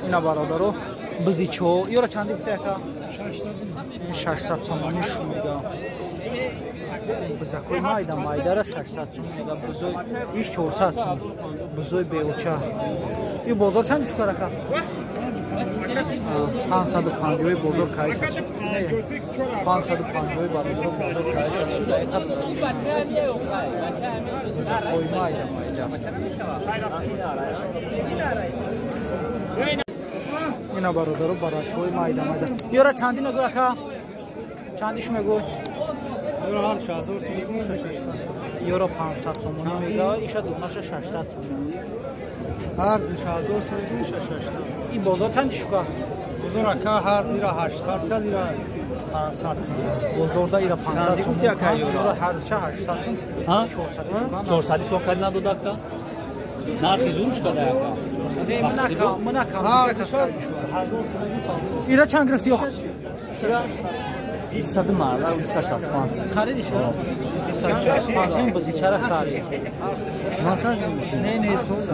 Ина бародаро бизичо ёра чанди гуфта яка? 600 сомонӣ шу мега. Бизакои майда майдара 600 сом мега. Бизои иш 400 сом. Бизои беоча. И бозор чанди шукар ака? 550 бозор кайса шуд. 550 бародаро бозор кайса шуд. Дақиқа бизакои майда майда. Ина бародаро барачои майда майда. Ёра чанди мегӯ ака? Чандиш мегӯ? Ёра ҳар 1000 сом мегӯ 600 сом. Ёра 500 сомонӣ мега, иша дунаша 600 сомонӣ. Ҳар 2000 сом мегӯ 600. И бозор чанди шука? Бозор ака ҳар ира 800 кад ира 500 сом. Бозорда ира 500 сом. Ёра ҳар 800 сом. 400 шука. 400 шука кад надода ака? Нархи зур шуда ака. Мына кам. 1000 сом. Ира чанд гирифти? 100 марла 265. Харидиш? 265 сом бизичара харид. Не, не, соза.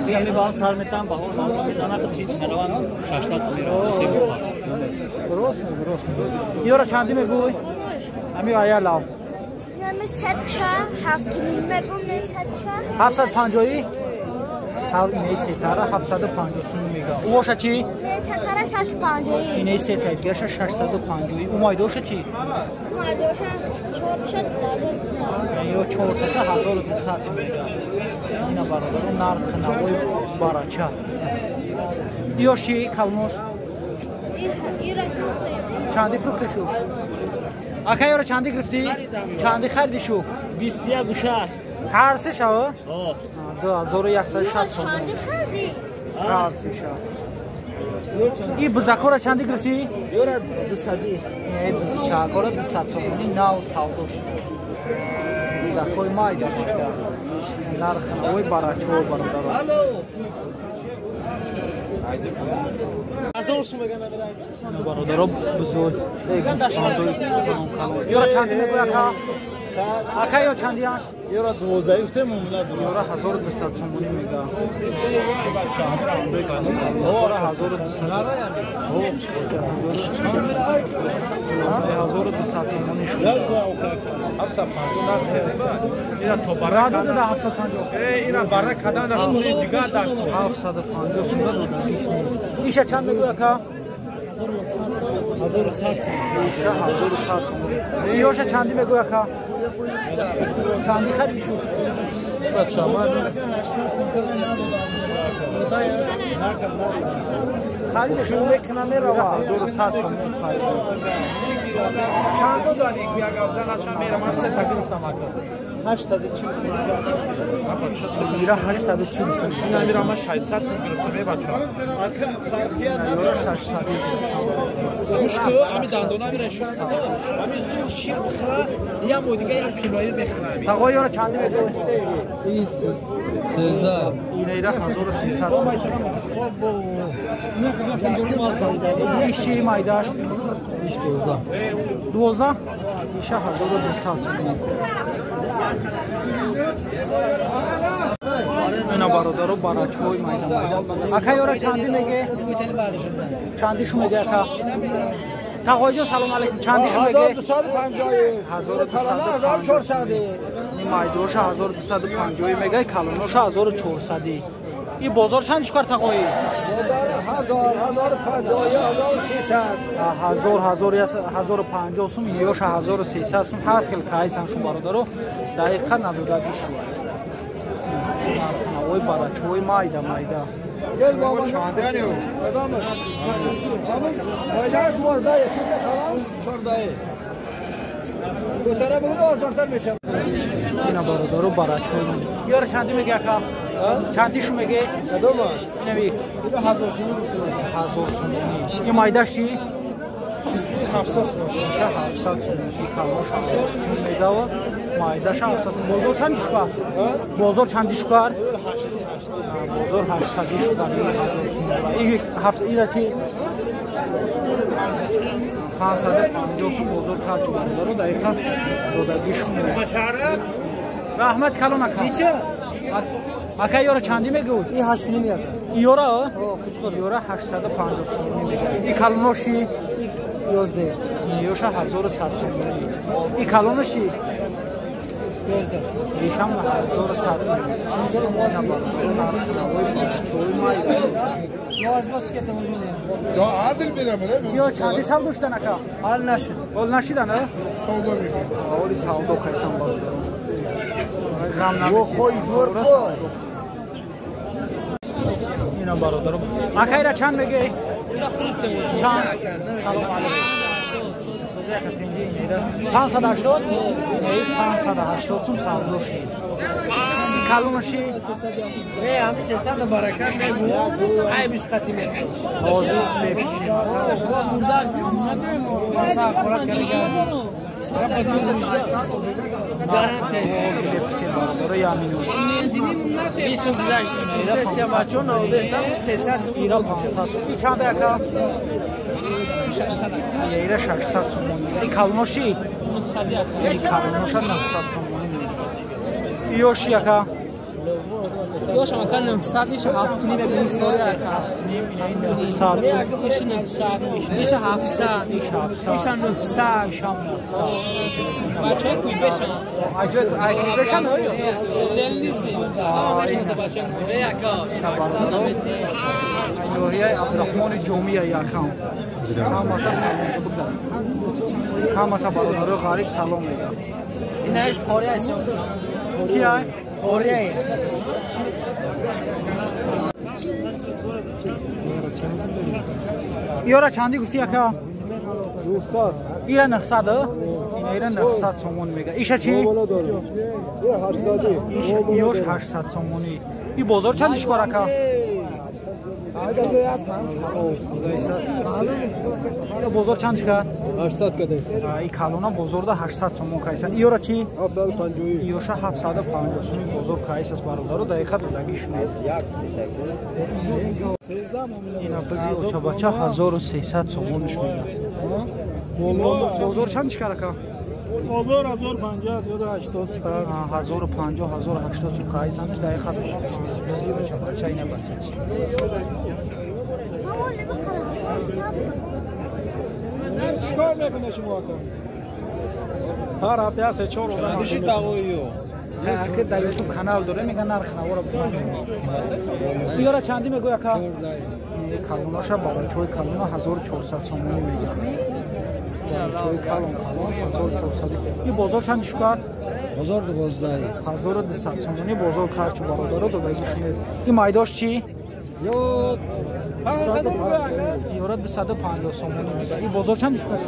Ми ба сар метам баҳор мезана ки чӣ нараван 600 сом меравад. Рост мегӯ, рост мегӯ. Ёра чанди мегӯй? Ами ая лав. Нами садча, ҳафтуним мегӯм, не садча. 750? Не сетара 750 сом мега. Уоша чӣ? Не сетара 650. Ине сета дигаша 650. Умайдоша чӣ? Умайдоша чорча 1200. Ё чорташа 1200 мега. Ина бародаро нарх навои барача. Ё чӣ калмош? Чанди фурӯхта шуд? Ака ёра чанди гирифтӣ? Чанди хариди шу? 21 60. Ҳар се шава? 2160 сом. Ҳар се шава. И бизакора чанди гирифтӣ? Ёра 200. Не, бизчакора 200 сомонӣ нав савдо шуд. Бизакои майда майда. Нарх навои барачо бародаро. Бародаро бузург. Ёра чанди мегӯй ака? Ака ё чандиян? Ёра 12 гуфтем, муомила дорам. Ёра 1200 сомонӣ мега. Ёра 1200. 1200 сомонӣ шуд. 750 нарх Ира то бара Радо да 750. Ира бара кадан дар хуни дигар дар 750 сом дод. Иша чанд мегӯй ака? 1100 сом. Иша 1100 сом. Ёша чанди мегӯй ака? Чанди хариди шуд? Хариди шуд мекуна мерава. 1100 сом харид. Чанд додани як авзана чанд мерам ман се та гирифтам ака. 840 сом. Ира 840 сом. Ина мира ман 600 сом гирифтам е бача. Ака фарқият Ёра надорад. 640. Гӯш ку ами дандона мира шуд. Ами зур шир бихӯра, я мо дига як килои мехӯра ами. Тағо ёра чанди мегӯй? 13. Ина ира 1300 сом. Иш чи майдаш? 12. 12? Иша 1200 сом. Ина бародаро барачҳои майда майда. Ака ёра чанди меге? Чанди шу меге ака? Тағоҷон салом алейкум. Чанди шу меге? 1250. 1250. Ин майдоша 1250 мега, калоноша 1400. И бозор чанд шукар тағоӣ? 1000 1050 1300. 1000 1000 1050 сум, ёша 1300 сум, ҳар хел кайсан шу бародаро, дақиқа надодаги шу. Ой барачои майда майда. Чанд яни? Ина бародаро барачои майда. Ёра чанди меги ака? Чанди шу меги? Кадома? Инами Ира 1000 сом гуфтем. 1000 сомонӣ. И майдаш чи? 700 сом. Иша 700 сомонӣ, калош 700 сом мегава. Майдаша 700. Бозор чанди шукар? Бозор чанди шукар? Бозор 800 шукар, 1000 сом. И ҳафт ира чи? 550 сом бозор кард шуд бародаро, дақиқа додагиш нест. Раҳмат калон ака. Ака ёра чанди мегӯй? И 8.5 ака. Ёра? О, кучқор. Ёра 850 сомонӣ мегӯй. И калоноши? 11. Ёша 1100 сомонӣ. И калоноши? 11. Ишам 1100 сомонӣ. Ина бародаро нархи навои бачаҳои майда. Ё чанди савдо шудан ака? Ҳол нашид. Ҳол нашидан, а? Савдо мекунем. Ҳоли савдо кайсан бародаро. Ғам намекунем. Хой дур кой. Ина бародаро. Ака ира чанд мегӯй? Чанд? Салом алейкум. Созӣ ака тенҷи ира 580? Не, 580 сум савдо шид. Калонши? Не, ҳами 300 баракат мегӯ. Айбиш қати мекунӣ. Ҳозир меписем. Мурдак маса хӯрак карда. Меписем бародаро ямину. 20 сум гузашт. Дестя бачо навдестам 300 ира 500. И чанд ака? 600. Ира 600 сомонӣ. И калонши? 900 ака. И калоноша 900 сомонӣ мегӯ. Ёши ака? Ёшам ака 900, иша 7.5 мегӯ. 7.5, 900. Иша 900, иша 700, иша 900, иша 900. Бачаҳои куйбешан. Ай куйбешан оё? Лел нест. Мешнаса бачаҳои Шабародо. Ноҳияи Абдурахмони Ҷомия якам. Ҳамата салом бигзар. Ҳамата бародарои ғариб салом мегӯям. Инаиш қори аст. Ки ай? Қори ай. Ёра чанди гуфти ака? 900. Ира 900? Ина ира 900 сомон мега. Иша чи? 800. Ёш 800 сомонӣ. И бозор чанд ишкор ака? Бозор чанд шикар? 800 кадай. И калона бозорда 800 сомон кайсан. Иёра чи? 750. Иёша 750 суми бозор кайсас бародаро дақиқа додагӣ шунед. Ина бизи очабача 1300 сомонш мега. Бозор чанд шикар ака? Бозор 1050, 1080. 1050, 1080 сум кайсанш дақиқа бизи очабача ина бача. Чикор мекунед шумо ака? Ҳар ҳафта як се чор одам. Диши тағою. Ака дар YouTube канал дорем, меган нарх навора бифаҳмем. Ёра чанди мегӯй ака? Калоноша барочои калона 1400 сомонӣ мегӯяд. Барочои калон калон 1400. И бозор чанд шукар? Бозор 12. 1200 сомонӣ бозор карчу бародаро додагӣ шунед. И майдош чӣ? Ё Ёра 250 сомонӣ мегӯяд. И бозор чанд шукар?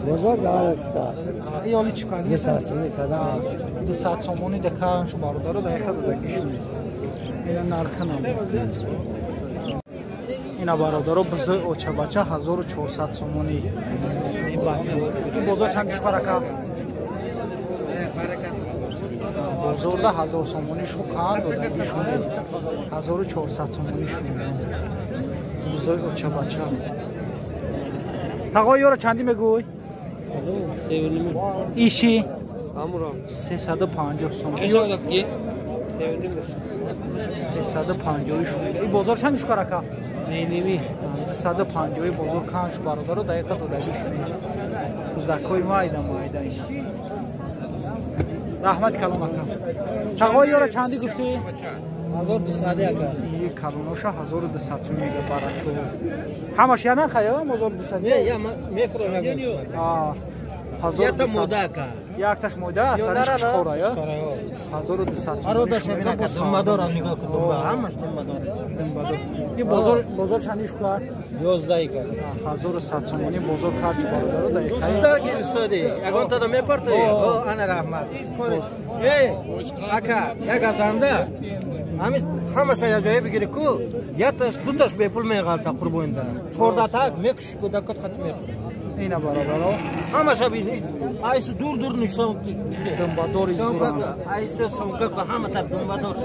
Бозор 10. И оли чӣ кардӣ? 200 сомонӣ кадам. 200 сомонӣ декан шу бародаро дақиқа додагӣ шунед. Ина нархи нам. Ина бародаро бизои очабача 1400 сомонӣ. Ин бозор чанд шукар ака? Бозорда 1000 сомонӣ шукан додагӣ шунед. 1400 сомонӣ шунед. Бизои очабача. Тағои ёро чандӣ мегӯй? 3.5. Иши? Амурам. 350 сомонӣ. 350 шуд. И бозор чанд шукар ака? 9.5. 250 бозор канш бародаро дақиқа додагӣ шуд. Кузакҳои майда майда ина. Раҳмат калон ака. Тағои ёро чандӣ гуфтӣ? 1200 ака. И калоноша 1200 сум мега барачо. Ҳамаш я нарха ё 1200? Не, я мефурӯшам. А Якта мода ака. Якташ мода, асариш чхора ё? 1200 сум. Аро дошта бина ка думбадор нигоҳ кун думба, ҳамаш думбадор. Думбадор. И бозор бозор чанди шукар? 11 ка. 1100 сомонӣ бозор кард бародаро дақиқа. Чиста гирифтоди? Ягон тада мепартои? О, ана раҳмат. И кори. Эй, ака, як азанда. Ҳамис ҳамаша як ҷое бигири ку, якташ дуташ бепул меғалта қурбонда. 14 так мекуши кӯдакот хати мехӯри. Ина бародаро. Ҳамаша бин, айсу дур дур нишон. Думбадори зура. Айсу сомка ҳама тар думбадор.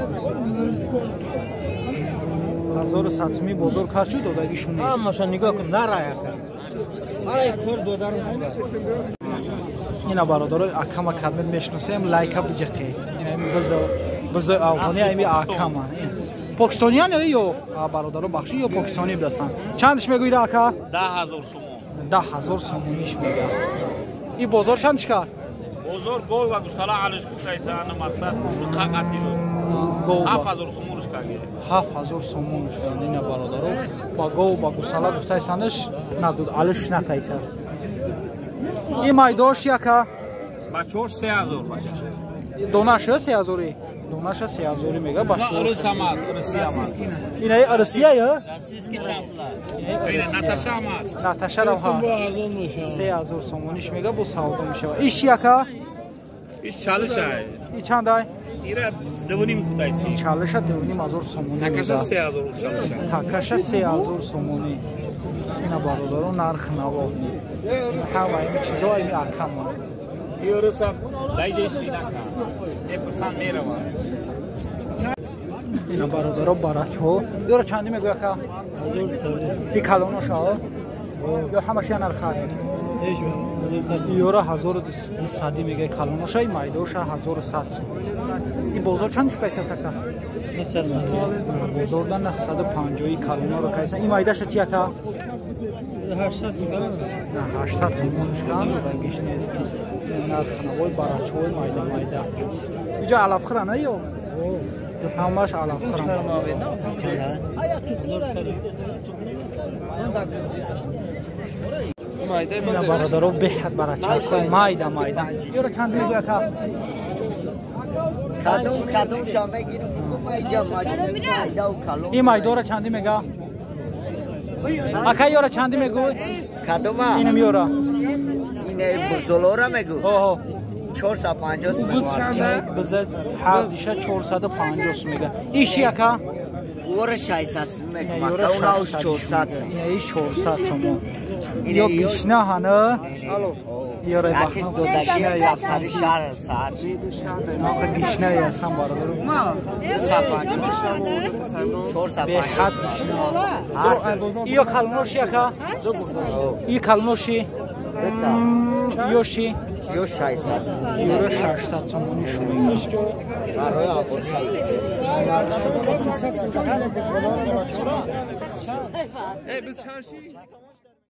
1100 сумӣ бозор кард шуд додагишон нест. Ҳамаша нигоҳ кун, нарай ака. Арай кор додарам. Ина бародаро акама кадмет мешносем, лайка биҷақе. Ина бизо бизо афғони ами акама. Покистониан ё бародаро бахши ё покистони будастанд. Чандш мегӯӣ ака? 10000 сомон. 10000 сомониш мега. И бозор чанд чикар? Бозор гов ва гусала алиш гуфтайса ана мақсад қақати. 7000 сомонш каги. 7000 сомонш ина бародаро. Ба гов ба гусала гуфтайсанаш надуд алиш натайса. И майдош яка? Бачош 3000 бачаш. Донаш 3000-и. Донаша 3000 мега бачо. Рус ам аст, Русия ам аст. Ина Русия я? Российский чампла. Ина Наташа ам аст. Наташа рам ҳаст. 3000 сомониш мега бо савдо мешава. Иш яка? Иш чалиша. И чандай? Ира 2.5 гуфтайси. Чалиша 2.5 сомонӣ. Такаша 3000 чалиша. Такаша 3000 сомонӣ. Ина бародаро нарх наво. Ҳама ин чизо ин акама. Юрусов дайҷести нака. Непурсан мерава. Ина бародаро барачо. Ёра чанди мегӯя ака? И калоноша? Ё ҳамаш я нарха? Ёра 1200 мега калоноша, и майдоша 1100 сом. И бозор чанд шукайса ака? Бозорда 950 калоноро кайса. И майдаша чи ака? 800 сомон шудан рангиш нест. Нархнавои барачҳои майда майда. Иҷа алафхӯра на ё? Ҳамаш алафхӯра. Ина бародаро беҳад барачаҳо майда майда. Ёра чанд мегӯя ака? Кадом кадом ша мегирам, иҷа майда у калон. И майдора чанди мега? Ака ёра чанди мегӯй? Кадома? Инам ёра. Ине бузолора мегӯ? Ҳо. 450 Буз чанда? Буза ҳардиша 450 мега. Иши ака? Ора 600 мега. Мака уна 400. Ина иш 400 сомон. Ё гишна ҳана? Алло. Ёра бахна додагӣ ясари шаҳр сар. Охир гишна ясан бародаро. 450. Беҳад гишна. Ё калоноши ака? И калоноши? Ёши? Ё 600. Ёра 600 сомонӣ шуд. Барои абонӣ. Эй, biz çarşı.